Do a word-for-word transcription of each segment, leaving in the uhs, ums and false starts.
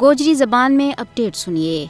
گوجری زبان میں اپڈیٹ سنیے۔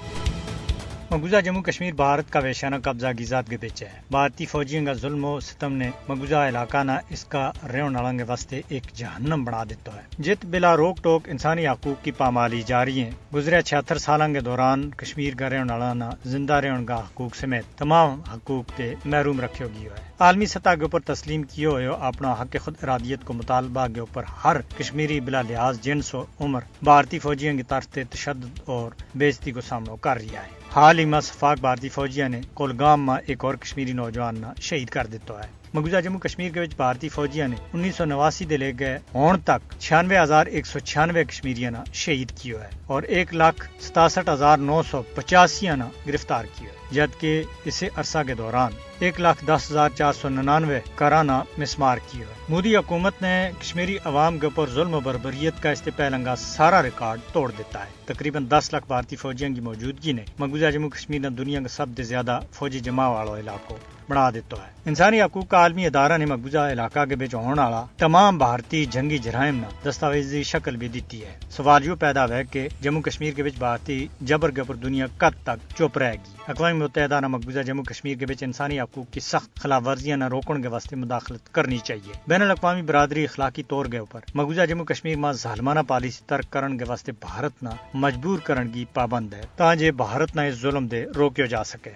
مقبوضہ جموں کشمیر بھارت کا ویشانہ قبضہ کی زد کے بچ ہے۔ بھارتی فوجیوں کا ظلم و ستم نے مقبوضہ علاقہ نا اس کا رہن والوں کے واسطے ایک جہنم بنا دیتا ہے، جت بلا روک ٹوک انسانی حقوق کی پامالی جاری ہیں۔ گزریا چھہتر سالاں کے دوران کشمیر کا رہن والا نا زندہ رہن کا حقوق سمیت تمام حقوق تے محروم رکھیو گیو ہے۔ عالمی سطح کے اوپر تسلیم کیو ہویو اپنا حق خود ارادیت کو مطالبہ کے اوپر ہر کشمیری بلا لحاظ جنس و عمر بھارتی فوجیوں کی طرف تے تشدد اور بے عزتی کو سامنو کر رہیا ہے۔ حال ہی ما سفاک بھارتی فوجیاں نے کولگام ما ایک اور کشمیری نوجوان نا شہید کر دیتا ہے۔ مقبوضہ جموں کشمیر کے وچ بھارتی فوجیاں نے انیس سو نواسی دے لے گئے ہون تک چھیانوے ہزار ایک سو چھیانوے کشمیریاں نا شہید کیو ہے اور ایک لاکھ ستاسٹھ ہزار نو سو پچاسیاں نا گرفتار کیو ہے، جد کہ اسے عرصہ کے دوران ایک لاکھ دس ہزار چار سو ننانوے کراں نا مسمار کیو ہے۔ مودی حکومت نے کشمیری عوام کے اوپر ظلم و بربریت کا اس تے پہلنگا سارا ریکارڈ توڑ دیتا ہے۔ تقریبا دس لاکھ بھارتی فوجیاں کی موجودگی نے مقبوضہ جموں کشمیر نا دنیا کا سب تے زیادہ فوجی جماع والا علاقو بنا دیتا ہے۔ انسانی حقوق کا عالمی ادارہ نے مقبوضہ علاقہ کے بچ ہون والا تمام بھارتی جنگی جرائم نا دستاویزی شکل بھی دیتی ہے۔ سوال یوہ پیدا ہوئے کہ جموں کشمیر کے بچ بھارتی جبر کے اوپر دنیا کد تک چپ رہے گی؟ اقوام متحدہ نا مقبوضہ جموں کشمیر کے بچ انسانی حقوق کی سخت خلاف ورزیاں نا روکن کے واسطے مداخلت کرنی چاہیے۔ بین الاقوامی برادری اخلاقی طور کے اوپر مقبوضہ جموں کشمیر ما ظالمانہ پالیسی ترک کرن کے واسطے بھارت نا مجبور کرن کی پابند ہے تاں جے بھارت نا اس ظلم دے روکیو جا سکے۔